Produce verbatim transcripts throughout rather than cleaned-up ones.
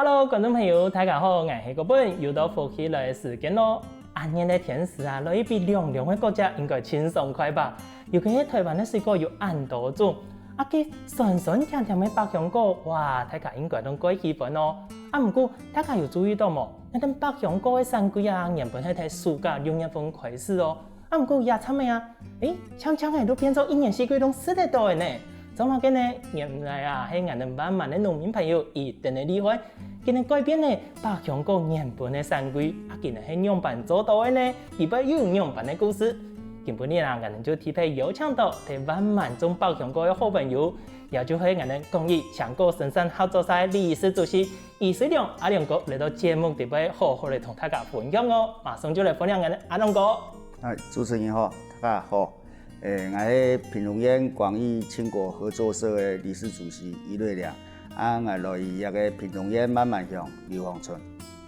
Hello，觀眾朋友，大家好，𠊎係國本，又到福氣來个時間咯。恁熱个天時啊，來一杯涼涼个果汁應該盡爽快吧？尤其係臺灣个水果有恁多種，啊，該酸酸甜甜个百香果，哇，大家應該都蓋喜歡哦。啊，毋過大家有注意到無？該等百香果个產季啊，原本係在暑假六月份開始哦。啊，毋過這站仔啊，誒，漸漸仔都變做一年四季都食得到个呢。做麼个呢？原來啊，係𠊎等萬巒个農民朋友一等个厲害，佢等改變了百香果原本个產季，啊，佢等係仰般做到个呢？裡背又有仰般个故事？今晡日啊，𠊎等就特別邀請到在萬巒種百香果个好朋友，也就係𠊎等廣益青果生產合作社个理事主席 余瑞良阿良哥來到節目裡背，好好來同大家分享哦。馬上就來歡迎𠊎等阿良哥。哎，主持人好，大家好。誒，𠊎係屏東縣廣益青果合作社个理事主席余瑞良，啊，𠊎來自這个屏東縣萬巒鄉硫磺村。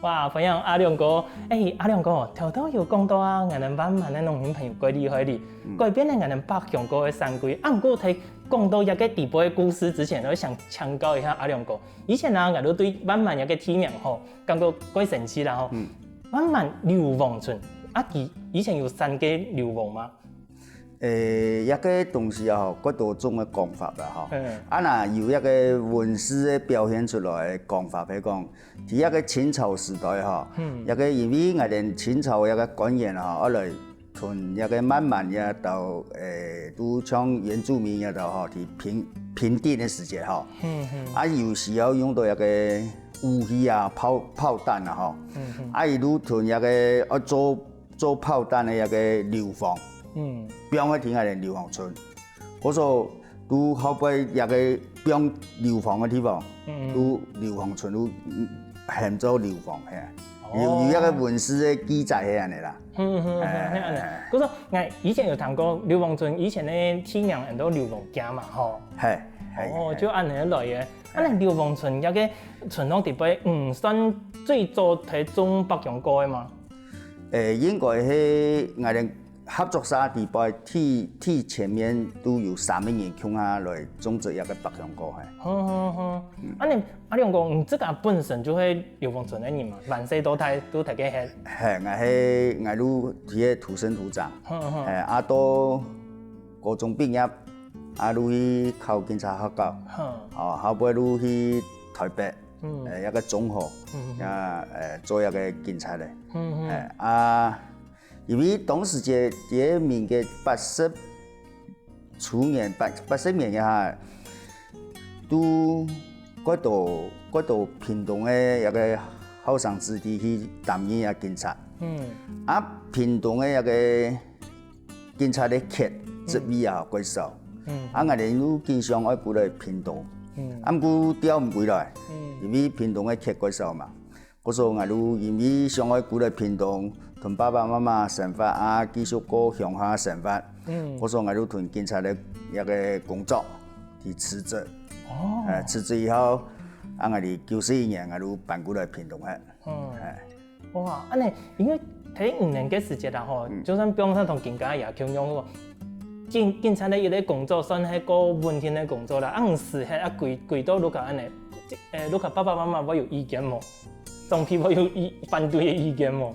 哇，歡迎阿良哥！誒，阿良哥，頭頭有講到啊，𠊎等萬巒个農民朋友蓋厲害哩，改變了𠊎等百香果个產季。啊，毋過在講到這个裡背个故事之前，𠊎想請教一下阿良哥， 以前啊，𠊎都對萬巒這个地名吼，感覺蓋神奇啦吼。萬巒硫磺村，啊，佢以前有產該硫磺嗎？誒，這个東西啊吼，蓋多種个講法啦吼。嗯。啊，若有一个文字个表現出來个講法，係講，在這个清朝時代吼，嗯。這个因為𠊎等清朝這个官員吼，愛來 同這个萬巒這兜，誒，都像原住民這兜吼，去平，平定个時節吼，嗯，嗯。啊，有時候用到這个武器啊，炮，炮彈啊吼，嗯，嗯。啊，佢就同這个愛做，做炮彈个這个硫磺，嗯。放个天下个硫磺村。 故所都後背這个放硫磺个地方，嗯嗯。都硫磺村都喊做硫磺，係啊。哦。有，有這个文字个記載係恁樣啦。嗯嗯嗯，哎，係恁樣。哎。故所，𠊎以前有聽過硫磺村，以前个地名很多硫磺家嘛，吼。係，係，哦，係。就恁樣來个。哎。恁樣硫磺村這个村落裡背，嗯，算最早在種百香果个嘛？誒，應該係𠊎等 合作社裡背，最，最前面都有三个人共下來種植這个百香果，係。好好好。嗯。恁樣，阿良哥，你自家本身就係硫磺村个人嘛，萬細到大都在該歇。係，𠊎係，𠊎就在該土生土長。好好。係，啊，到高中畢業，啊，就去考警察學校。好。哦，後背就去臺北，嗯。誒，一个中學，嗯嗯。也，誒，做一个警察个。嗯嗯。誒，啊， 因為當時節，在民國八十初年，八，八十年个下，都蓋多，蓋多屏東个一个後生子弟去擔任啊警察。嗯。啊，屏東个一个警察个缺職位啊，嗯。蓋少。嗯。啊，𠊎等又經常愛歸來屏東。嗯。啊，毋過調毋歸來，嗯。因為屏東个缺蓋少嘛。 故所𠊎就因為想愛歸來屏東，同爸爸媽媽生活啊，繼續過鄉下生活。嗯。故所𠊎就同警察个一个工作去辭職。哦。誒，辭職以後，啊，𠊎在九十一年，𠊎就搬歸來屏東个。嗯。誒。哇，恁樣，因為在你等个時節啊，吼，嗯。就算放上同警察也共樣，吼，警，警察个一个工作算係較穩定个工作啦，啊，毋使係啊，歸，歸到屋下恁樣，誒，屋下爸爸媽媽會有意見無？ 長輩會有意，反對个意見無？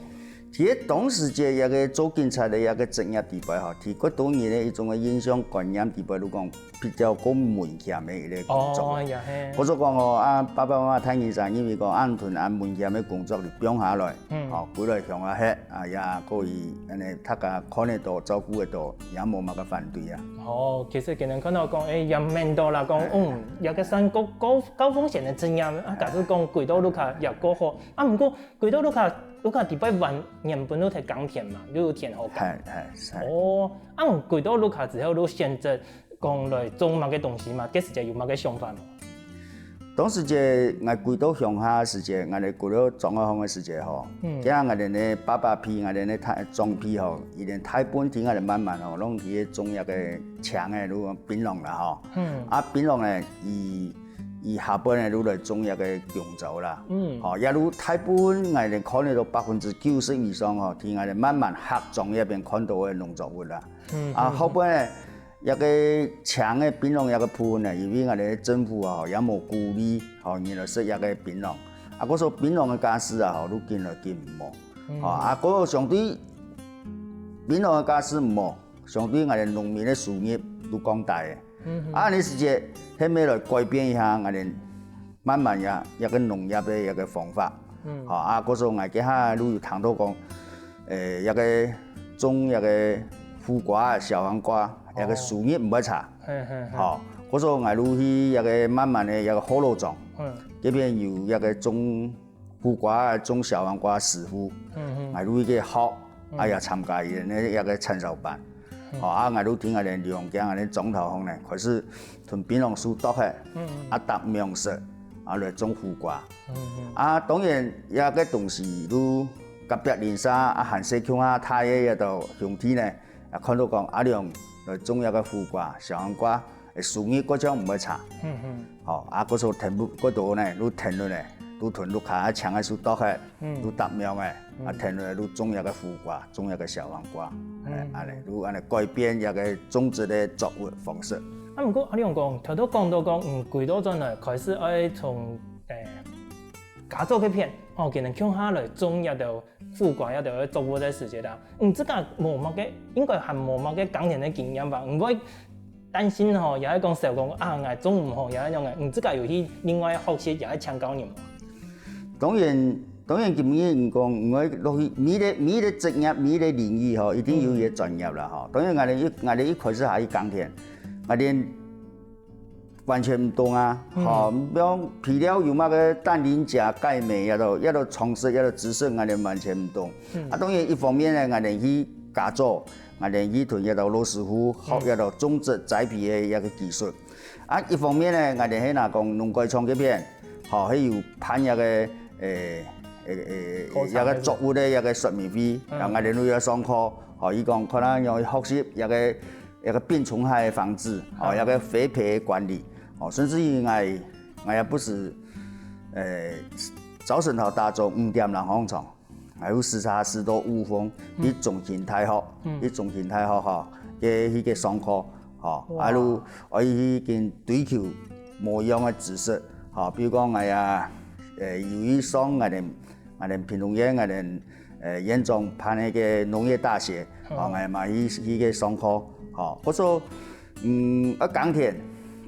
其實當時節這个做警察个這个職業裡背吼，在蓋多人个一種个印象觀念裡背，就講比較較危險个一个工作。哦，也係。故所講吼，啊，爸爸媽媽大人儕認為講，恁同恁危險个工作就放下來，嗯。吼，歸來鄉下歇，啊，也可以恁樣大家看得到、照顧得到，也無麼个反對啊。哦，其實今日看到講，誒，也免到啦，講，哎。嗯，這个算較，較，較風險个職業，啊，假使講歸到屋下也較好， 啊，毋過歸到屋下，屋下裡背還原本就在耕田嘛，就有田好耕。係，係，係。哦，啊，歸到屋下之後，就選擇講來種麼个東西嘛，該時節有麼个想法無？當時節，𠊎歸到鄉下个時節，𠊎兜歸到庄仔項个時節吼，嗯。今𠊎兜个爸爸輩，𠊎兜个大，長輩吼，佢兜大部分在𠊎兜萬巒吼，攏在該種一个青个，就講檳榔啦吼。嗯。啊，檳榔呢，佢 佢下背呢，就來種這个弓蕉啦。嗯。吼，也就大部分𠊎兜看得到百分之九十以上吼，在𠊎兜萬巒客庄這片看到个農作物啦。嗯，啊，嗯，後背呢，這个青个檳榔這个部分呢，因為𠊎兜政府啊，吼，也無鼓勵，吼，人來食這个檳榔。啊，故所檳榔个價數啊，吼，愈緊來緊無。吼，啊，故所相對檳榔个價數無，相對𠊎兜農民个收入愈降低个。啊，恁仔時節，係毋係來改變一下𠊎兜慢慢也，這个農業个一个方法。吼，啊，故所𠊎這下愈有聽著講，欸，這个種這个苦瓜啊、小黃瓜，這个收入毋會差。吼，故所𠊎愈去這个慢慢个這个福佬庄，這片有這个種苦瓜啊、種小黃瓜个師傅，𠊎愈去該學，啊也參加佢个這个產銷班。吼，啊，𠊎愈聽𠊎兜劉榮驚𠊎兜庄頭項呢，開始同檳榔樹剁忒，啊，搭秧埽，啊，來種苦瓜。啊，當然，這个東西愈隔壁鄰舍啊，還細共下大个這兜兄弟呢，啊，看著講阿良來種這个苦瓜、小黃瓜，欸，收入各項毋會差。吼，啊，故所田不，各多呢，愈田落呢，愈屯愈較啊，搶个樹剁忒，愈搭秧个，啊，田落呢愈種這个苦瓜，種這个小黃瓜，欸，恁仔，愈恁仔改變這个種植个作物方式。啊，毋過阿良講，頭頭講著講，嗯，歸到轉來開始愛從，欸，家族該片，哦，佢兜共下來種這兜苦瓜，這兜作物个時節啦，你自家無麼个，應該還無麼个耕田个經驗吧？毋會擔心吼，也係講愁講啊，𠊎種毋好，也係恁樣个，你自家有去另外學習，也係請教人無？當然，當然，今日人講，毋會落去，每一个，每一个職業，每一个領域吼，一定有佢个專業啦吼。當然，𠊎兜一，𠊎兜一開始下去耕田，𠊎兜完全毋懂啊，吼，比如肥料有麼个氮磷鉀鈣鎂，這兜，這兜常識，這兜知識，𠊎兜完全毋懂。啊，當然一方面呢，𠊎兜去加州，𠊎兜去同這兜老師傅學這兜種植栽培个一个技術。啊，一方面呢，𠊎兜係拿講農改場該片，吼，係有辦這个，欸，欸，欸，這个作物个這个說明會，然後𠊎兜有上課，吼，佢講看下仰學習這个 一个病蟲害个防治，哦，一个肥培个管理，哦，甚至於𠊎，𠊎也不時，呃，朝晨頭打早五點零䟘床，𠊎有時差時到霧峰，去中興大學，去中興大學吼，去去个上課，吼，啊，就愛去跟追求無一樣个知識，吼，比如講𠊎啊，呃，有去上𠊎兜 𠊎兜屏東縣，𠊎兜，呃，縣長辦个農業大學，哦，𠊎嘛去，去个上課，吼，故所，嗯，愛耕田，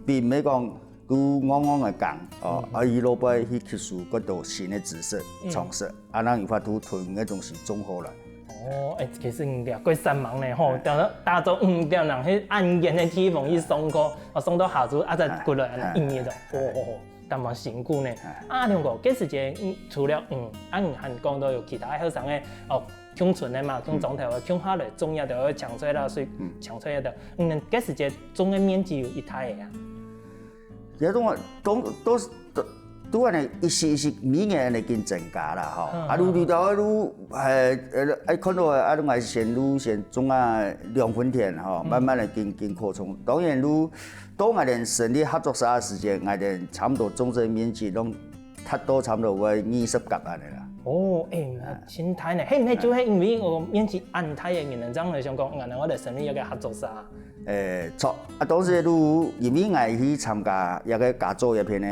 並毋係講就戇戇个耕，哦，愛去外背去吸收更多新个知識、常識，啊，正有法度同个東西種好來。哦，欸，其實你這个幾煞猛呢，吼，打，打早五點零去恁遠个地方去上課，哦，上到下晝，啊，再過來恁樣一日哦，哦，哦，哦。 當辛苦呢。啊，良哥，該時節，嗯，除了，嗯，啊，你還講到有其他後生个，哦，共村个嘛，共庄頭个，共下來種這兜个青菜啦，水，青菜這兜。嗯，該時節種个面積有幾大个啊？這種啊，都，都是，都，都恁樣一息一息，每年恁樣緊增加啦，吼。啊，愈，愈到愈，呃，呃，愛看到啊，啊，𠊎先愈先種啊，兩分田，吼，慢慢个緊，緊擴充。當然愈 到𠊎兜成立合作社个時節，𠊎兜差毋多種植面積攏達到差毋多有二十甲恁樣啦。哦，欸，真大呢。係毋係就係因為𠊎面積恁大个原因，恁樣來想講，𠊎兜來成立一个合作社？欸，著。啊，當時就因為𠊎去參加一个加州一片个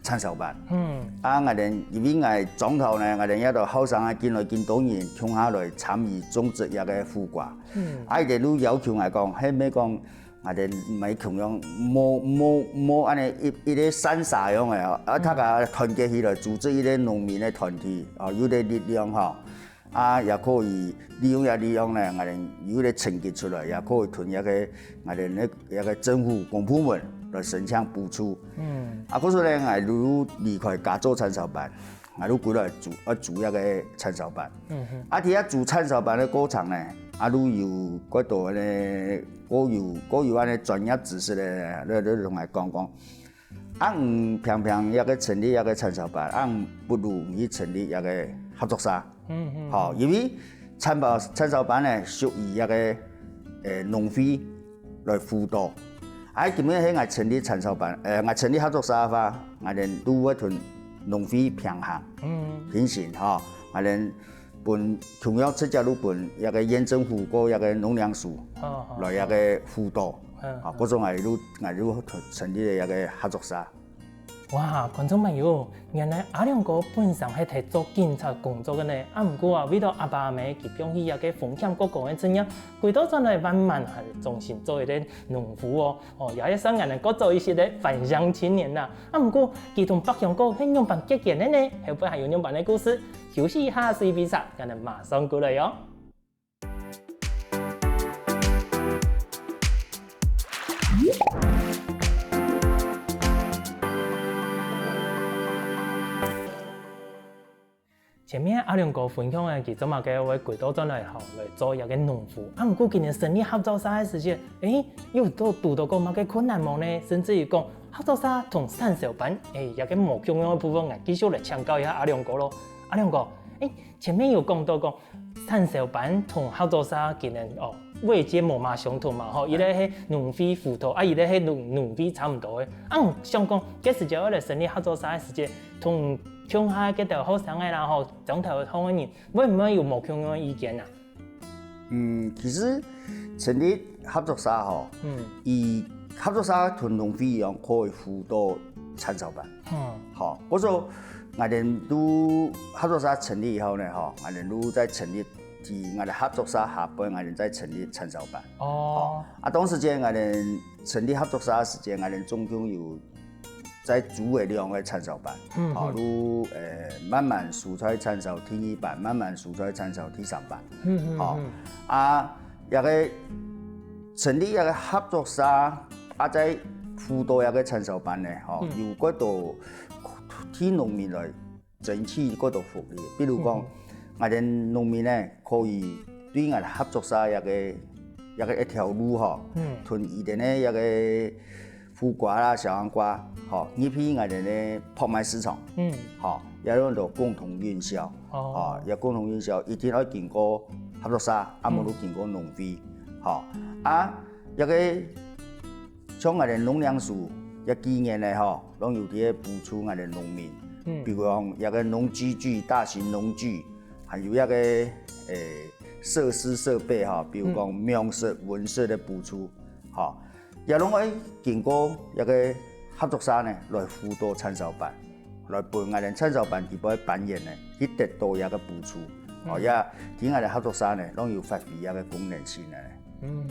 產銷班。嗯。啊，𠊎兜因為𠊎庄頭呢，𠊎兜這兜後生啊，緊來緊多人共下來參與種植這个苦瓜。嗯。啊，佢兜就要求𠊎講，係毋係講 𠊎兜毋係共樣，無，無，無恁樣一，一个散沙樣个哦，啊，大家團結起來，組織一个農民个團體，哦，有个力量吼，啊，也可以利用這力量呢，𠊎兜有个成績出來，也可以同這个𠊎兜个，這个政府公部門來申請補助。嗯。啊，故所呢，𠊎就離開加州產銷班。 𠊎就歸來組，愛組這个產銷班。嗯哼。啊，在這組產銷班个過程呢，啊，就有幾多呢，各有，各有恁樣專業知識个，來，來同𠊎講講。啊，你平平這个成立這个產銷班，啊，你不如你去成立這个合作社。嗯哼。吼，因為產銷，產銷班呢，屬於這个，呃，農會 來輔導。啊，今日係𠊎成立產銷班，呃，𠊎成立合作社个話，𠊎兜就會同農會平衡，嗯。平行吼，𠊎兜分共樣直接就分這个縣政府過這个農糧署，哦，哦，來這个輔導，嗯，啊，故所𠊎就，𠊎就成立了這个合作社。哇，觀眾朋友，原來阿良哥本身係在做警察工作个呢，啊毋過啊，為著阿爸阿姆佢放棄這个風險較高个職業，歸到轉來慢慢還重新做一个農夫哦。哦，也係算𠊎等較早一息个返鄉青年啦。啊毋過，佢同百香哥係仰般結緣个呢？後背還有仰般个故事？休息一下，隨便啥，𠊎等馬上過來哦。 前面阿良哥分享个，佢做麼个會歸到轉來吼，來做一个農夫。啊毋過今年成立合作社个時節，誒，有堵堵著過麼个困難無呢？甚至於講合作社同產銷班，誒，這个無共樣个部分，𠊎繼續來請教一下阿良哥咯。阿良哥，誒，前面有講到講產銷班同合作社佢等哦，位階無麼相同嘛吼，一个係農會輔導，啊一个係農農會差毋多个。啊想講，該時節愛來成立合作社个時節， 同共下个該兜學生仔啦吼，庄頭項个人，會毋會有無共樣个意見啊？嗯，其實成立合作社吼，嗯，佢合作社同農會一樣可以輔導產銷班。嗯，好，故所𠊎等都合作社成立以後呢，吼，𠊎等都再成立，在𠊎等合作社下背，𠊎等再成立產銷班。哦，啊當時間𠊎等成立合作社个時間，𠊎等總共有 再租个兩个產銷班，嗯，吼，就呃慢慢收在產銷第二班，慢慢收在產銷第三班，嗯嗯，吼，啊這个成立這个合作社，啊再輔導這个產銷班呢，吼，有幾多替農民來爭取幾多福利，比如講，𠊎等農民呢可以對𠊎等合作社這个這个一條路吼，同佢等个這个 苦瓜啦、小黃瓜，吼，入去𠊎等个拍賣市場，嗯，吼，也用到共同運銷，哦，吼，也共同運銷，一定愛經過合作社，啊無就經過農會，吼，啊這个像𠊎等農糧署也幾年了吼，攏有在補助𠊎等農民，嗯，比如講這个農機具、大型農具，還有這个誒設施設備哈，比如講糧食、溫室个補助，吼。 也攏愛經過這个合作社呢來輔導產銷班，來分𠊎等產銷班佢个班員呢去得到這个補助，哦，也在𠊎等合作社呢攏有發揮這个功能性个。嗯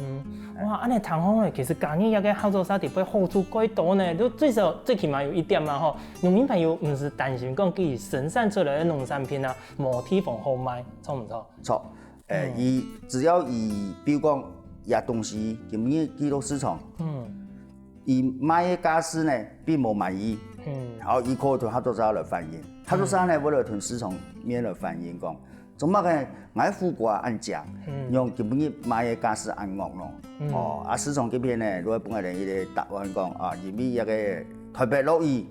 哼，哇，恁仔聽講呢，其實加入這个合作社裡背好處蓋多呢，就最少最起碼有一點嘛吼，農民朋友毋使擔心講佢生產出來个農產品啊無地方好賣，著毋著？著。 誒，佢只要佢，比如講，這東西今日去到市場，嗯，佢賣个價數呢，並無滿意，嗯，好，佢可以同合作社來反映，合作社呢會來同市場面來反映講，做麼个𠊎苦瓜恁靚，嗯，用今日賣个價數恁惡咯，嗯，哦，啊市場這片呢，就會分𠊎等一个答案講，啊，因為這个特別落雨，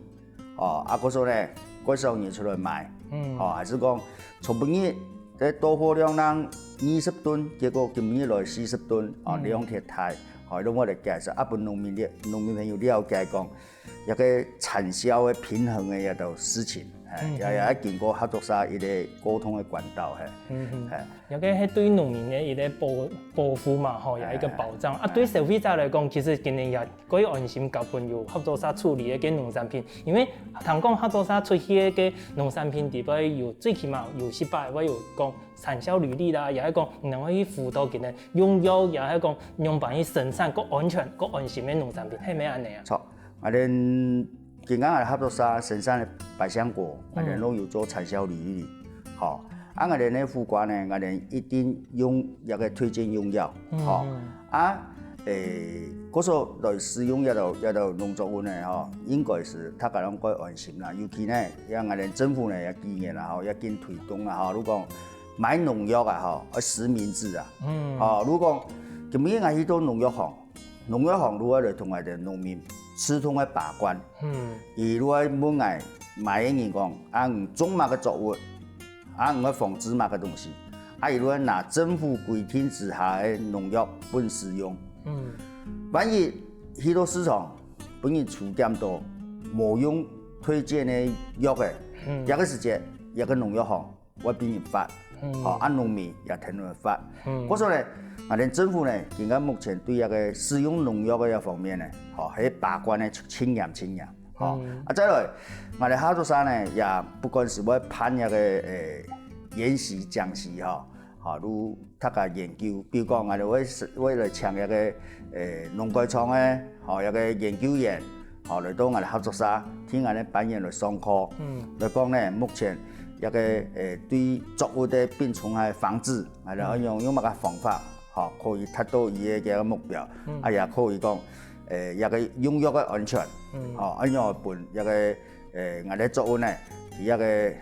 哦，啊，故所呢，較少人出來買，嗯，哦，還是講，昨晡日个到貨量量二十噸，結果今日來四十噸，哦，量忒大，哦，攏會來解釋，啊，分農民了農民朋友了解講，這个產銷个平衡个這兜事情，係，也也經過合作社一个溝通个管道，係，係。 這个係對農民个一个保保護嘛，吼，也一个保障。啊，對消費者來講，其實今年也可以安心交分有合作社處理个農產品，因為聽講合作社出去个農產品裡背有最起碼有十八會有講產銷履歷啦，也係講你能夠去輔導佢等用藥，也係講用辦法去生產較安全、較安心个農產品，係毋係恁仔啊？著，𠊎等 今下𠊎合作社生產个百香果，𠊎等攏有做產銷履歷，吼。啊，𠊎等个苦瓜呢，𠊎等一定用這个推薦用藥，吼。啊，誒，故所來使用這兜這兜農作物呢，吼，應該係大家攏較安心啦。尤其呢，也𠊎等政府呢也幾年啦，吼，也緊推動啦，吼。如果買農藥啊，吼，愛實名制啊，吼，如果今日𠊎去到農藥行， 農藥行就會來同𠊎等農民自動个把關，佢就會問𠊎買个人講，啊，你種麼个作物，啊，你愛防治麼个東西，啊，佢就會拿政府規定之下个農藥分你使用。萬一去到市場，分人抽檢到無用推薦个藥仔，這个時節，這个農藥行 會分人罰，吼，啊農民也跈等罰。故所呢，𠊎等政府呢，今下目前對這个使用農藥个這方面呢，吼，係把關呢盡嚴盡嚴。吼。啊，再來，𠊎兜合作社呢，也不管係會辦一個，誒，研習講習吼，吼，如大家研究，比如講，𠊎兜會會來請一個，誒，農改場个，吼，一個研究員，吼，來到𠊎兜合作社，聽𠊎兜班員來上課。嗯。來講呢，目前一個，誒，對作物个病蟲害防治，𠊎兜愛用用麼个方法，吼，可以達到佢个這個目標，啊，也可以講，誒，一個用藥个安全，吼，愛用分一個，誒，𠊎兜作物呢，佢一個，誒，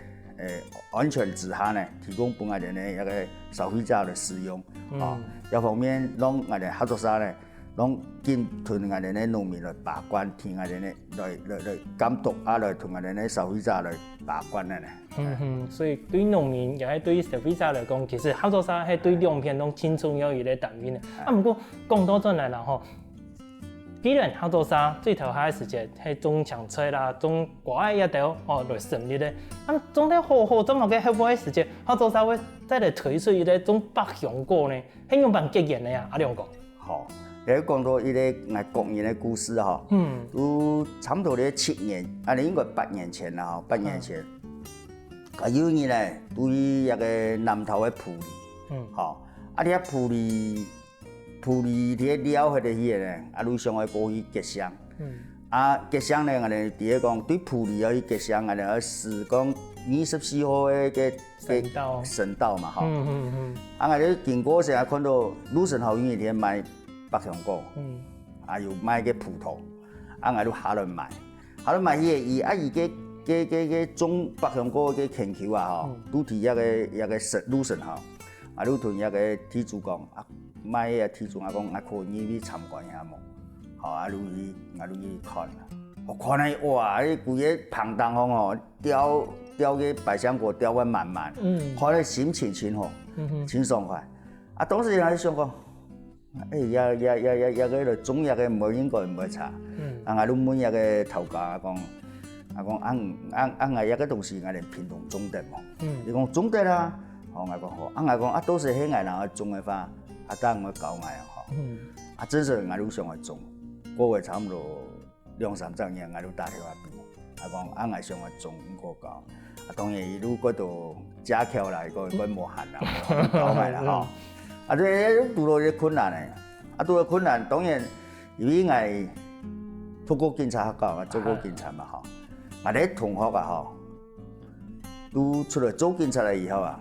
安全之下呢，提供分𠊎兜呢一個消費者來使用，吼，這方面讓𠊎兜合作社呢，讓緊同𠊎兜呢農民來把關，聽𠊎兜呢來來來監督啊，來同𠊎兜呢消費者來把關个呢。 嗯哼，所以對農民也係對消費者來講，其實合作社係對兩片都盡重要一個單位呢。啊，毋過講倒轉來啦吼，既然合作社最頭下个時節係種青菜啦、種瓜仔這兜哦來成立个，啊，種到好好，種到个後尾个時節，合作社會再來推出一個種百香果呢，係仰般結緣个啊？阿良哥。 吼，也講到一個𠊎個人个故事吼，嗯，都差不多咧七年，啊，應該八年前啦吼，八年前，啊，有一日呢，對一個南投个埔里，嗯，吼，啊，這埔里，埔里這个寮歇个去个呢，啊，路上愛過去結霜，嗯，啊，結霜呢，𠊎兜直接講對埔里愛去結霜，𠊎兜愛駛講二十四號个个省道。省道嘛吼。嗯嗯嗯。啊，𠊎兜經過時啊，看到路上好有一天賣百香果，嗯，啊有賣个葡萄，啊，𠊎兜下來買，下來買去个，佢啊，佢个个个个種百香果个田坵啊吼，都在該个該个路上吼，啊，就同該个地主講啊，賣个地主啊講，啊，可以入去參觀一下無？吼，啊，就去，啊，就去看。 我看了，哇，該規个棚頂項吼，吊吊个百香果吊个滿滿，嗯，看了心情真好，嗯哼，真爽快。啊，當時還想講，哎，這這這這這个來種這个毋會應該毋會差。嗯，啊，𠊎就問這个頭家講，啊講，啊啊啊，這个東西𠊎兜屏東種得無？嗯，佢講種得啊。哦，𠊎講好，啊，𠊎講啊，到時係𠊎人愛種个話，啊，當然愛教𠊎啊，吼。嗯，啊，真實𠊎就想愛種，過了差不多 兩三隻月，𠊎就打電話分佢，啊講啊，𠊎想愛種，毋過講，啊，當然佢就過到遮橋啦，佢講佢無閒啦，無閒搞𠊎啦吼。啊，這堵到一個困難呢，啊，堵到困難，當然因為𠊎讀過警察學校，𠊎做過警察嘛吼，𠊎个同學啊吼，都出來做警察了以後啊，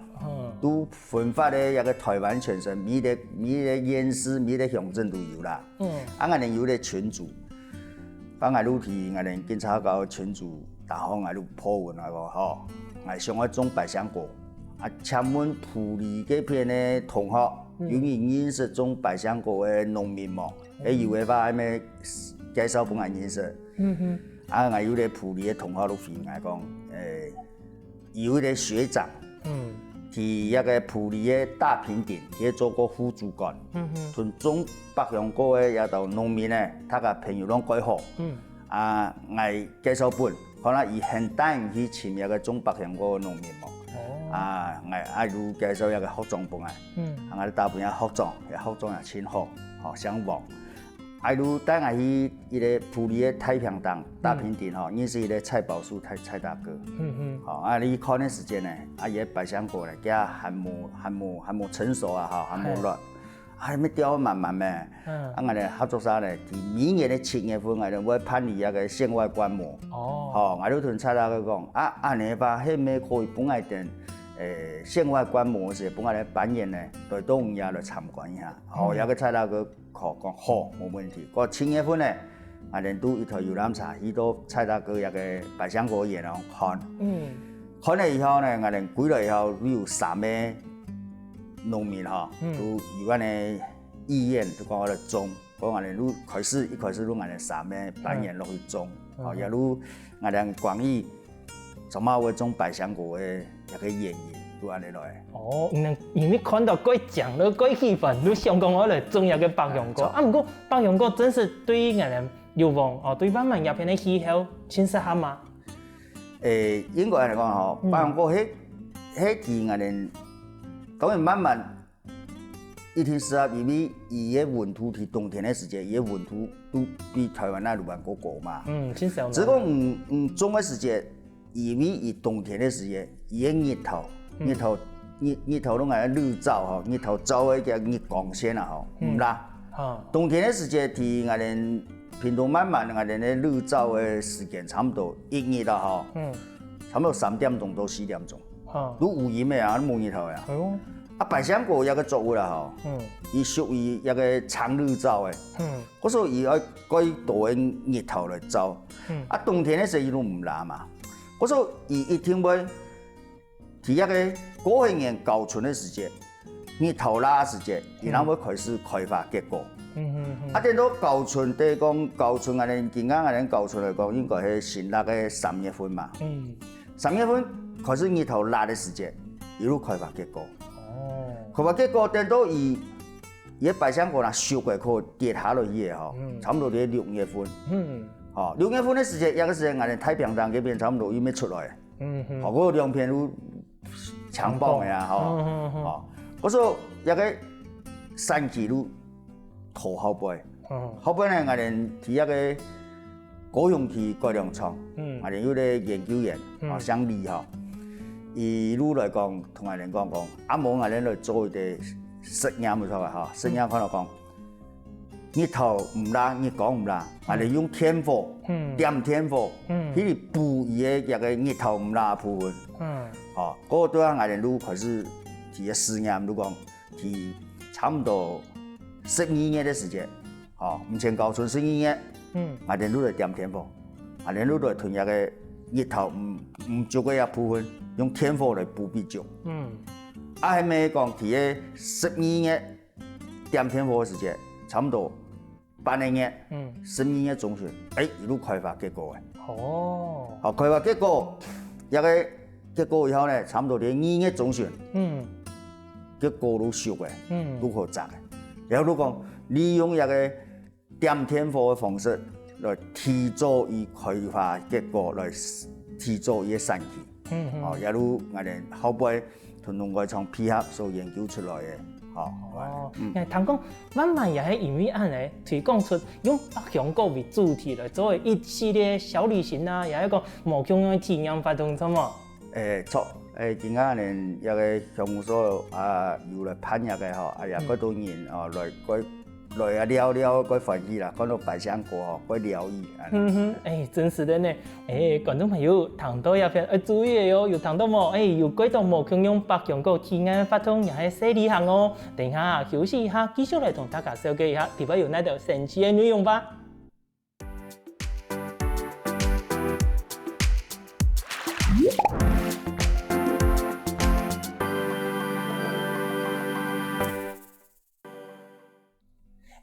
都分發个一個台灣全省，每個每個縣市、每個鄉鎮都有啦。 嗯，啊，𠊎兜有個群組，啊，𠊎就去𠊎兜警察學校群組，然後𠊎就po文啊講吼，𠊎想愛種百香果，啊，請問埔里該片个同學，有人認識種百香果个農民無？誒，有个話，恁樣介紹分𠊎認識。嗯哼，啊，𠊎有個埔里个同學就回𠊎講，誒， 有一個學長，嗯，在該个埔里个大坪頂，佢做過副主管，嗯哼，同種百香果个這兜農民呢，大家朋友攏蓋好。嗯，啊，𠊎介紹分，看下佢肯帶𠊎去尋這個種百香果个農民無？哦，啊，𠊎啊就介紹這個學長分𠊎，嗯，啊，𠊎就打分這學長，這學長也真好，吼，姓王。 啊，就帶𠊎去一個埔里个大坪頂，大坪頂吼，認識一個蔡寶樹蔡蔡大哥。嗯嗯，吼，啊，你看个時間呢，啊，佢个百香果呢，佢還無還無還無成熟啊，吼，還無落，啊，還吊滿滿咩。嗯，啊，𠊎兜合作社呢，在明年个七月份，𠊎兜會辦理一個縣外觀摩。哦，吼，𠊎就同蔡大哥講，啊，恁樣个話，係毋係可以分𠊎兜，誒，縣外觀摩个時，分𠊎兜班員呢，來到你這來參觀一下。吼，這個蔡大哥 好，講好，無問題。過七月份呢，𠊎兜就一台遊覽車去到蔡大哥這個百香果園哦看。嗯，看了以後呢，𠊎兜歸來以後，就有三個農民吼，嗯，都有恁樣意願，就講愛來種。講𠊎兜就開始，一開始就𠊎兜三個班員落去種，哦，也就𠊎兜關於 做麼會種百香果个一個原因，就恁樣來。哦，你因為看到蓋靚了，蓋喜歡，就想講愛來種一個百香果。啊，毋過百香果真實對𠊎兜六堆哦，對滿滿這片个氣候，真適合嗎？誒，應該恁樣講吼，百香果係係在𠊎兜，當然滿滿一定適合，因為佢个溫度在冬天个時節，佢个溫度都比臺灣个路還過高嘛。嗯，盡少。只不過毋，毋種个時節，因為佢冬天个時節，佢个日頭，日頭，日，日頭攏个日照吼，日頭照个个日光線啊吼，毋辣。冬天个時節，在𠊎等屏東慢慢，𠊎等个日照个時間差毋多一日啊吼，差毋多三點鐘到四點鐘。 都烏陰个啊，都無日頭个啊。啊，百香果這个作物啦吼，佢屬於這个長日照个，故所佢愛蓋多个日頭來照。啊，冬天个時節佢都毋辣嘛，故所佢一定會在這个過後年交春个時節，日頭辣个時節，佢正會開始開花結果。啊，等到交春，等於講交春，𠊎等今下𠊎等交春來講，應該係新曆个三月份嘛。 三月份開始日頭辣个時節，佢就開花結果。開花結果等到佢，佢个百香果若熟个，可跌下落去个吼，差毋多在六月份。吼，六月份个時節，這个時節，𠊎等太平洋這片差毋多又愛出來。吼，該兩片都強棒个啊，吼。吼，故所這个產期就 拖後背。後背呢，𠊎等在這个高雄市改良場，𠊎等有个研究員，啊，姓李吼，佢就來講，同𠊎等講講，啊無𠊎等來做一个實驗，有錯無吼？實驗看著講，日頭毋辣，日光毋辣，𠊎等用電火，點電火，去補佢个這个日頭毋辣个部分。吼，該个對啊，𠊎等就開始提个實驗，就講， 在差毋多十二月个時節，吼，毋曾交春十二月，𠊎等就來點電火，𠊎等就來同這个日頭毋，毋足个這部分，用電火來補補足。啊，還無講在个十二月點電火个時節，差毋多 半個月，十二月中旬，欸，佢就開花結果欸。哦，好，開花結果，這个結果以後呢，差毋多在二月中旬，嗯，結果就熟欸，嗯，就好摘欸。然後就講，利用這个點電火个方式來提早佢開花結果，來提早佢个產期。嗯，嗯，哦，也就𠊎等後背 同農改場配合所研究出來个，吼。哦，嗯，𠊎聽講，慢慢也係因為恁仔推廣出用百香果為主題來做个一系列小旅行啊，也係講無共樣个體驗活動，著無？欸，著，欸，今下恁仔這个鄉公所啊，有來辦這个吼，啊也蓋多人哦來蓋 來啊尞尞蓋歡喜啦，看著百香果吼，蓋療癒恁仔。嗯哼，欸，真實个呢。欸，觀眾朋友，聽著這片愛注意个哦，有聽著無？欸，有蓋多無共樣百香果體驗个活動，也係細旅行哦。等下休息一下，繼續來同大家紹介一下，裡背有哪兜神奇个內容吧。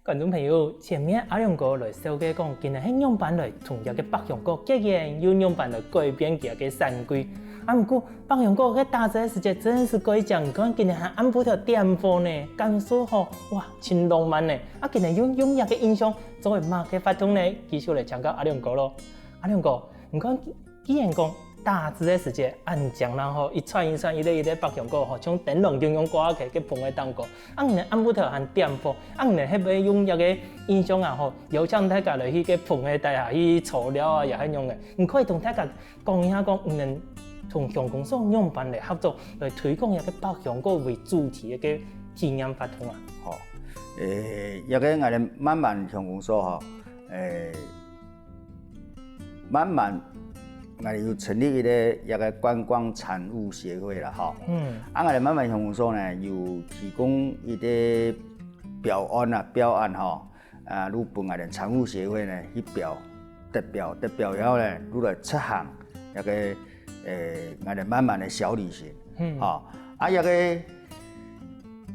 觀眾朋友，前面阿良哥來紹介講，今日係仰般來同這个百香果結緣，又仰般來改變佢个產季。啊，毋過百香果个打汁个時節真係蓋靚，你看今日還暗晡頭點火呢，感受吼，哇，真浪漫呢。啊，今日又用這个印象做為麼个活動呢？繼續來請教阿良哥囉。阿良哥，你看 既然講打汁个時節恁靚啦吼，一串一串、一粒一粒百香果吼，像燈籠共樣掛在該棚仔頂高。啊，你暗晡頭還點火，啊，你係毋係用這个印象啊吼，邀請大家來去該棚仔底下去坐尞啊，也係恁樣个。你可以同大家講一下，講你等同鄉公所仰般來合作，來推廣這个百香果為主題个該體驗活動啊？好，欸，這个𠊎等慢慢鄉公所吼，欸， 慢慢，𠊎等有成立一个，一个觀光產物協會啦，吼。嗯。啊，𠊎等慢慢鄉公所呢，有提供一个標案啊，標案吼，啊，就分𠊎等產物協會呢去標，得標，得標以後呢，就來執行一个，欸，𠊎等慢慢个小旅行。嗯。吼，啊，一个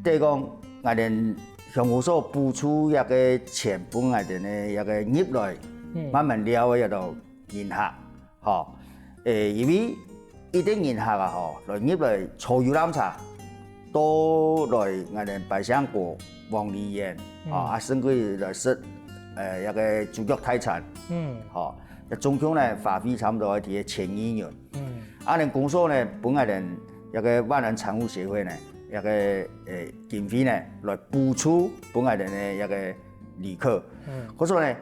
等於講，𠊎等鄉公所補助這个錢分𠊎等个這个入來，嗯，慢慢尞个這兜人客，吼。欸，因為一定人客啊，吼，來入來坐遊覽車，到來𠊎等百香果、黃梨園，嗯，啊，啊，甚至來食，呃，這个豬腳大餐，嗯，吼，這總共呢，花費差毋多愛提千二銀。 嗯。啊，𠊎等公所呢，分𠊎等這个萬安產物協會呢，這個誒經費呢，來補助分𠊎兜呢這個旅客。嗯，故所呢，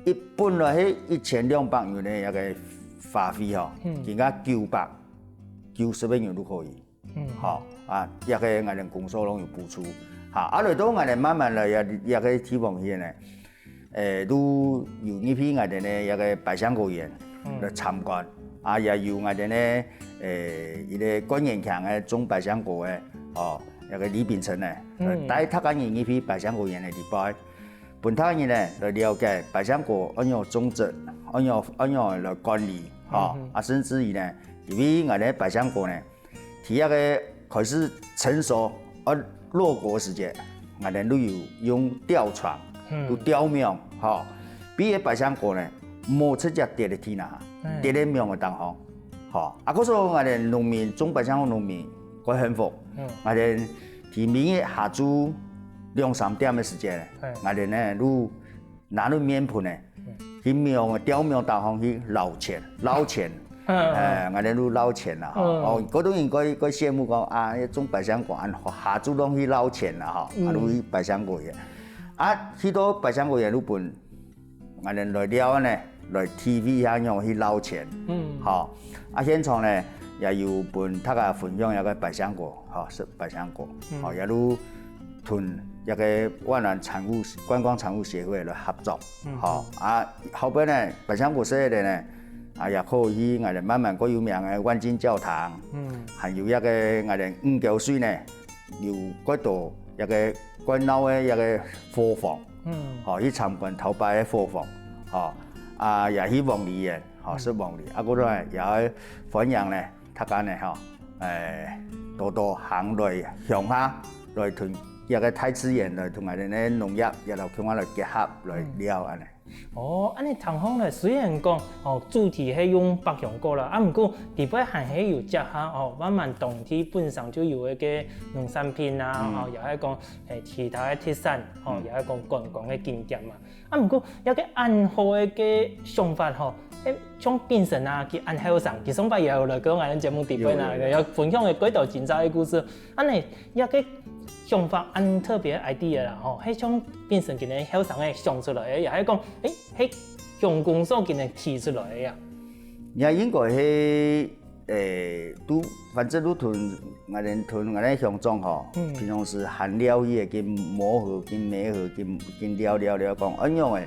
一本來係一千兩百元个這個花費吼，嗯，今下九百九十个元都可以。嗯，好啊，這個𠊎兜公所攏有補助。好，啊來到𠊎兜慢慢來這這個地方去呢， 誒，都有入去𠊎兜呢這個百香果園來參觀，啊也有𠊎兜呢誒一個觀音亭个種百香果个，哦，這個李秉承呢，來帶大家人入去百香果園个裡背，分大家人呢來了解百香果仰般種植，仰般仰般來管理，吼，啊甚至於呢，因為𠊎兜百香果呢， 佢這個開始成熟，呃，落果時節，𠊎兜都有用吊床，有吊網，吼，避該百香果呢，無直接跌落地泥，跌落網个當中，吼。啊，故所𠊎兜農民，種百香果農民，蓋幸福，𠊎兜佢每日下晝兩三點个時節，𠊎兜呢，都 拿到面盆呢，去網个吊網當中去撈錢，撈錢，誒，𠊎兜就撈錢啦吼。哦，該兜人蓋蓋羨慕講啊，種百香果恁好，下晝攏去撈錢啦吼，啊，就去百香果園。啊，去到百香果園就分𠊎兜來尞呢，來體會一下仰般去撈錢，吼。啊，現場呢也有分大家分享一個百香果，吼，食百香果，吼，也就同這個萬巒產物觀光產物協會來合作。 吼，啊，後背呢，百香果食个呢，啊，也可以去𠊎兜慢慢蓋有名个萬金教堂，還有這個𠊎兜五溝水呢，有蓋多這個關鬧个這個伙房，吼，去參觀頭擺个伙房，吼，啊，也去黃梨園，吼，食黃梨，啊，過來也歡迎呢，大家呢，吼，誒，多多行來鄉下，來同這個大自然來同𠊎兜个農業也來共下來結合來尞恁呢。 哦，恁呢聽起來，雖然講，哦，主題係用百香果啦，啊，毋過裡背還係有結合，哦，萬巒當地本身就有个農產品啊，哦，也係講，誒，其他个特產，哦，也係講觀光个景點嘛。啊，毋過，這個恁好个想法吼，誒，像秉承啊，佢恁後生，佢上擺也有來過𠊎兜節目裡背啊，有，有，有。有分享个幾多精彩个故事。恁呢，這個想法恁特別个idea啦，吼，係像秉承今年後生个想出來个，也係講，誒， 係鄉公所今年提出來个啊？也應該係，誒，都，反正都同𠊎兜同𠊎兜鄉長吼，平常時閒尞去个，跟磨合，跟磨合，跟跟尞尞尞講，恁樣个。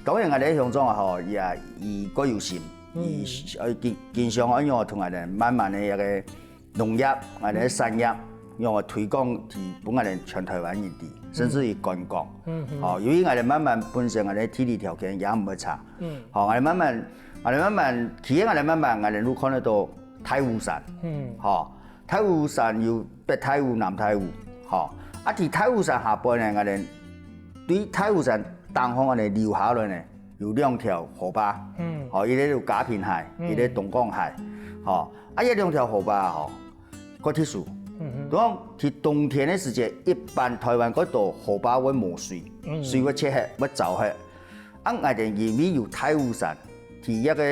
當然𠊎兜鄉長啊吼，也佢蓋有心，佢呃經經常恁樣同𠊎兜慢慢个一個 農業，𠊎兜个產業，用來推廣去分𠊎兜全台灣人知，甚至於觀光。吼，由於𠊎兜慢慢本身𠊎兜地理條件也毋會差。吼，𠊎兜慢慢，𠊎兜慢慢，其實𠊎兜慢慢，𠊎兜就看得到大武山。吼，大武山有北大武、南大武。吼，啊，在大武山下背呢，𠊎兜對大武山頂方恁呢流下來呢， 有兩條河壩，吼，一個有嘉平溪，一個東港溪，吼，啊，這兩條河壩吼，蓋特殊。講在冬天个時節，一般台灣蓋多河壩會無水，水會缺忒，會燥忒。啊，𠊎兜因為有大武山，在這個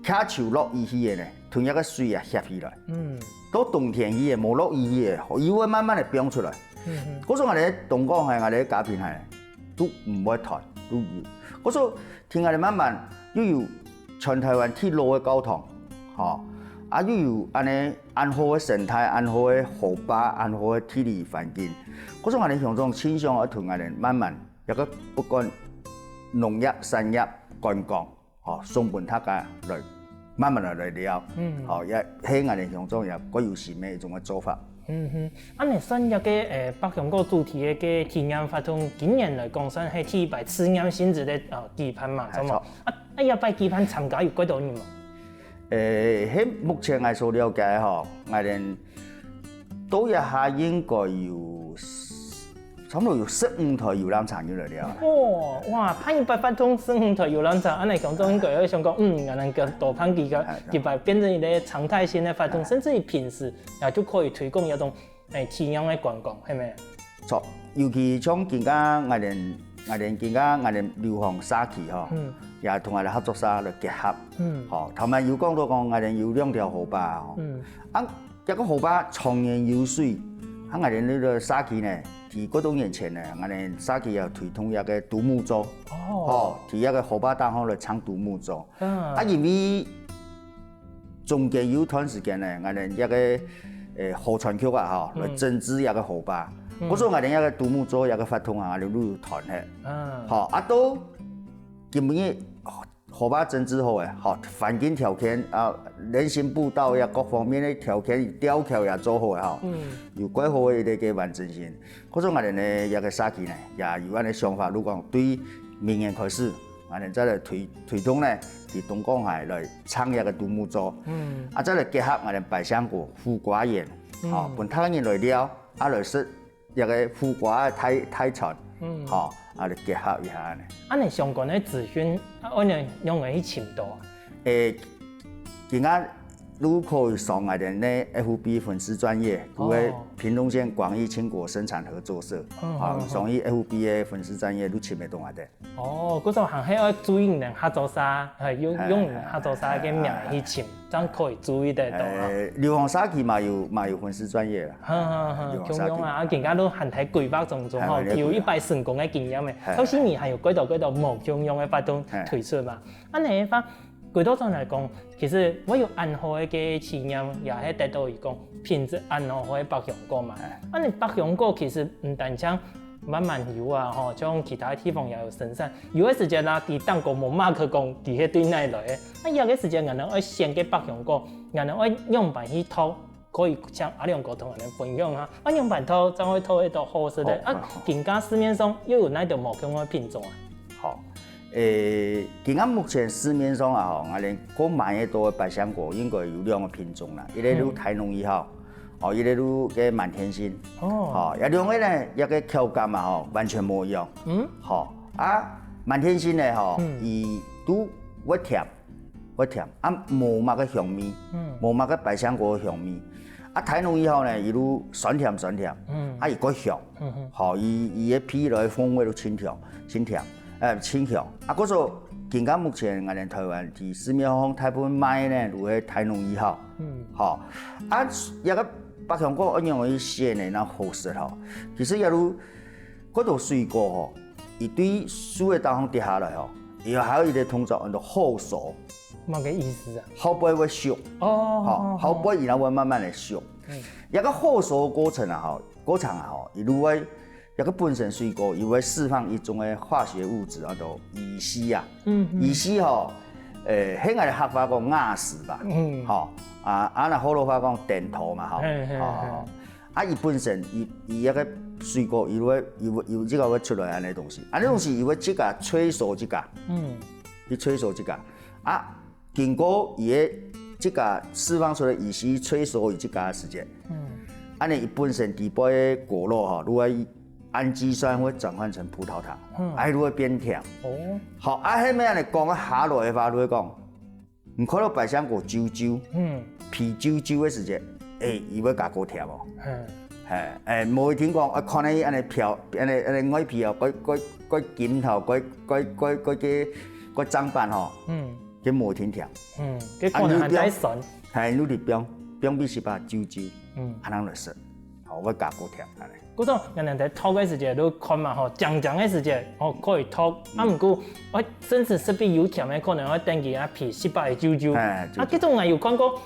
徛樹落雨去个呢，同這個水啊協起來。到冬天去个，無落雨去个，又會慢慢个飆出來。故所𠊎兜東港溪，𠊎兜嘉平溪， 都毋會斷，都有。故所，聽𠊎兜慢慢又有全台灣最老个教堂，吼，啊，又有恁呢恁好个生態、恁好个河壩、恁好个地理環境。故所𠊎兜鄉長盡想愛同𠊎兜慢慢，這個不管農業、產業、觀光， 吼，送分大家來慢慢來來尞。吼，也係𠊎兜鄉長也蓋有心个一種个做法。嗯哼，恁呢算這個誒百香果主題个該體驗活動，今年來講算係第一擺試驗性質个呃舉辦嘛，著無？啊，啊這擺舉辦參加有幾多人無？誒，係目前𠊎所了解吼，𠊎兜到這下應該有 差不多有十五台遊覽車入來尞。哦，哇，辦一擺活動十五台遊覽車，恁呢鄉長應該會想講，嗯，𠊎兜多辦幾個，一擺變成一個常態性个活動，甚至於平時也就可以推廣這種誒體驗个觀光，係無？著，尤其像今下𠊎兜𠊎兜今下𠊎兜流行社區吼，也同𠊎兜合作社來結合，吼，頭先有講到講𠊎兜有兩條河壩吼，啊， 這個河壩長年有水，啊，𠊎等這个社區呢，在幾多年前呢，𠊎等社區也推動一个獨木舟，哦，在一个河壩頂項來撐獨木舟。啊，因為中間有一段時間呢，𠊎等一个呃河川局啊，吼，來整治一个河壩。故所𠊎等一个獨木舟一个活動啊，𠊎等就斷忒。嗯，好，啊，到今晡日河壩整治好个，吼，環境條件啊，人行步道呀，各方面个條件，吊橋也做好个，吼，有蓋好个一个完整性。故所𠊎等呢，一个社區呢，也有恁个想法，就講對明年開始，𠊎等再來推推動呢，在東港仔來撐一个獨木舟，嗯，啊，再來結合𠊎等百香果苦瓜園，吼，分大人來尞，啊，來食一个苦瓜个大大餐，嗯，吼，啊，來結合一下呢。恁呢相關个資訊，啊，恁呢仰會去尋到啊？誒，今仔就可以上𠊎等个F B粉絲專頁，有个屏東縣廣義青果生產合作社，嗯，啊，上去F B个粉絲專頁就尋得到𠊎等。哦，故所還係愛注意你等合作社，係，用用你等合作社个名去尋，正可以注意得到啊。誒，流行社區嘛有嘛有粉絲專頁啦。哈哈哈，共樣啊，啊，今仔都還在規劃當中吼，有一擺成功个經驗誒。頭先你還有幾多幾多無共樣个活動推出嘛？ 恁呢个話，歸到轉來講，其實會有恁好个企業，也係得到佢講品質恁好个百香果嘛。恁呢百香果其實毋單淨滿滿有啊，吼，像其他地方也有生產。有个時節啦，佢當過無馬克講，佢係對哪來个。啊，有个時節，𠊎等愛選个百香果，𠊎等愛仰般去挑，可以請阿良哥同𠊎等分享下。啊，仰般挑，正會挑得到好食个。啊，今下市面上又有哪兜無共个品種啊？好。 誒，今下目前市面上啊，吼，𠊎等過買个多个百香果應該有兩个品種啦，一个就台農一號，哦，一个就个滿天星。哦，啊，兩个呢，一个口感啊，吼，完全無一樣。嗯，好，啊，滿天星呢，吼，佢都會甜，會甜，啊，無麼个香味，嗯，無麼个百香果个香味。啊，台農一號呢，佢就酸甜酸甜，嗯，啊，佢過香。 吼，佢佢个皮來風味都清甜，清甜，誒，清香。啊，故所今下目前𠊎等台灣在市面上大部分賣呢，就係台農一號。嗯，吼，啊，這个百香果仰般去選呢，正好食吼。其實這兜，該兜水果吼，佢對樹个頂項跌下來吼，佢還有一个動作，安到後熟。麼个意思啊？後背會熟。哦，吼，後背佢正會慢慢个熟。嗯，這个後熟个過程啊，吼， 過程啊吼，佢就會，這个本身水果，佢會釋放一種个化學物質，安到乙烯啊。嗯，乙烯吼，誒，係𠊎等客話講瓦斯吧，嗯，吼，啊，啊，若學老話講電土嘛，吼，嘿，嘿，吼，嘿，啊，佢本身，佢，佢這个水果，佢會，佢會，佢這个會出來恁呢東西，恁呢東西，佢會自家催熟自家，嗯，佢催熟自家，啊， 經過佢个自家釋放出來，佢去催熟佢自家个時節，嗯，恁呢佢本身底背个果肉吼，就會氨基酸會轉換成葡萄糖，嗯，啊，就會變甜。哦，好，啊，後尾恁呢講下來个話，就會講，你看到百香果皺皺，嗯，皮皺皺个時節，誒，佢會加過甜哦。嗯，嘿，誒，無一定講，啊，看你恁呢漂，恁呢，恁呢外皮哦，該，該，該金頭，該，該，該，該个，該髒斑吼，嗯， 佢無一定甜。嗯，佢可能還帶酸。係，你得放，放分佢濕啊，久久，嗯，恁樣來食，吼，會加過甜恁呢。故所，𠊎等在擇个時節，就看嘛吼，靚靚个時節，吼，可以擇。啊，毋過，我甚至食比有甜个，可能愛等佢啊皮濕啊久久。係，啊，這種𠊎有看過，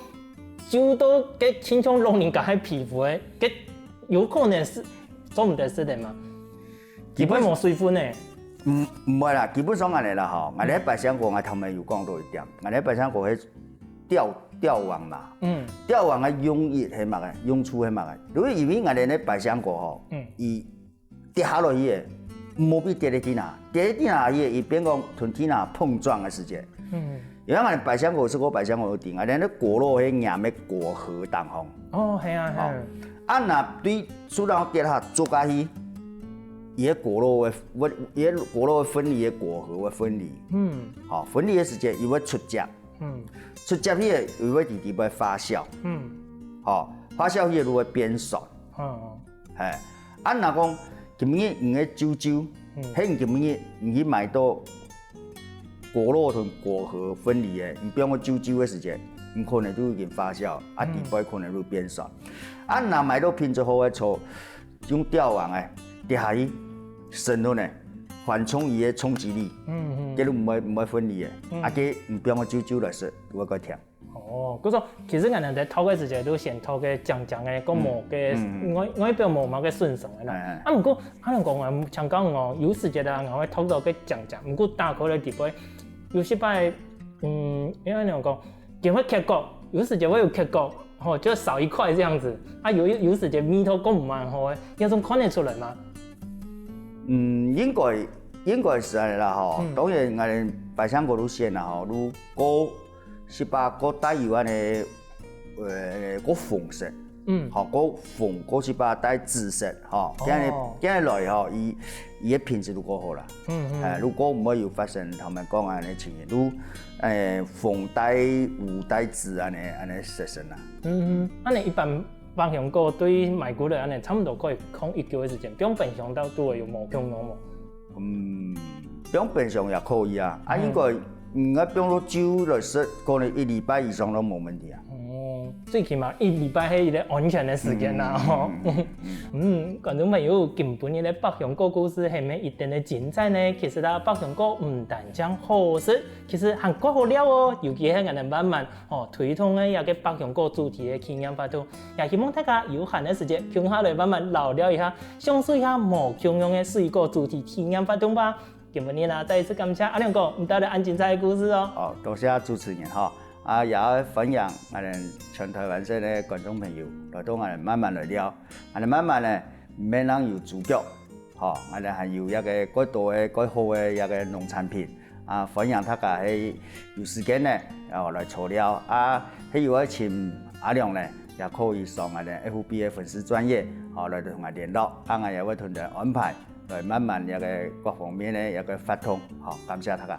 久到該親像老人家个皮膚个，該有可能係做毋得食个嘛。 佢本無水分呢。毋，毋會啦，基本上恁呢啦吼，𠊎等百香果𠊎頭先有講到一點，𠊎等百香果係吊，吊網嘛，嗯，吊網个用意係麼个？用處係麼个？因為，因為𠊎等个百香果吼，嗯，佢跌下落去个，無必跌在地下，跌在地下去个，佢變講同地下碰撞个時節，嗯，因為𠊎等百香果食過百香果就知，𠊎等个果肉係黏在果核當中。哦，係啊，係啊。啊，若對樹頂跌下，捉下去，佢个果肉會，會，佢个果肉會分離，个果核會分離。嗯。吼，分離个時節，佢會出汁。嗯。出汁去个，佢會直直會發酵。嗯。吼，發酵去个就會變酸。嗯。嘿，啊，若講今日你个啾啾，嗯，係你今日你去買到 果肉同果核分離个，你放个久久个時節，你可能就已經發酵，啊，嗯。底背可能就變酸。啊，若買到品質好个草，用吊網个，跌下去，深度呢，緩衝佢个衝擊力，嗯，嗯。佢就毋會，毋會分離个，嗯。啊，佢毋放个酒酒來食，就會較甜。哦，故所其實𠊎等在擇个時節，就先擇个靚靚个，較無个，嗯，嗯，嗯。外，外表無麼个損傷个啦。哎，哎。啊，毋過，可能講啊，像講哦，有時節啊，𠊎會擇到个靚靚，毋過打開來底背，有時擺，嗯，應該仰講， 佢會缺角，有時節會有缺角，吼，就少一塊這樣子。啊，有，有時節味道講毋蠻好个，這種看得出來嗎？嗯，應該，應該係恁樣啦吼。嗯。當然，𠊎等百香果路線啦吼，如果係把較帶有恁樣，呃，較紅色，嗯。吼，較紅，較係把帶紫色，吼，哦。這樣，這樣來吼，佢，佢个品質就較好啦。 嗯，嗯。哎，如果毋會有發生頭先講个恁樣情形，如，哎，紅帶烏帶紫恁樣，恁樣色身啊。嗯，嗯。恁樣一般百香果對賣出來恁樣，差不多可以放幾久个時間，放冰箱到底會有無共樣無？嗯，放冰箱也可以啊，啊，嗯。應該，嗯，愛放到酒來食，可能一禮拜以上都無問題啊。哦，最起碼一禮拜係一個安全个時間啦，嗯，吼。嗯，嗯，嗯。 嗯，觀眾朋友，今晡日个百香果故事係毋係一點个精彩呢？其實啊，百香果毋單淨好食，其實還較好尞哦。尤其係𠊎等慢慢，吼，推動个這個百香果主題个企業活動，也希望大家有閒个時節，共下來慢慢尞尞一下，享受一下無共樣个水果主題企業活動吧。 今晡日啊，再一次感謝阿亮哥，你帶來恁精彩个故事哦。哦，多謝主持人吼，啊，也歡迎𠊎等全台灣省个觀眾朋友來到𠊎等慢慢來尞，𠊎等慢慢呢，毋免講有豬腳，吼，𠊎等還有一個蓋多个、蓋好个一個農產品，啊，歡迎大家係有時間呢，哦，來坐尞，啊，係有愛尋阿亮呢，也可以上𠊎等F B个粉絲專頁，哦，來同𠊎聯絡，啊，𠊎也會同你安排。 來慢慢這個各方面个一個活動。好，感謝大家。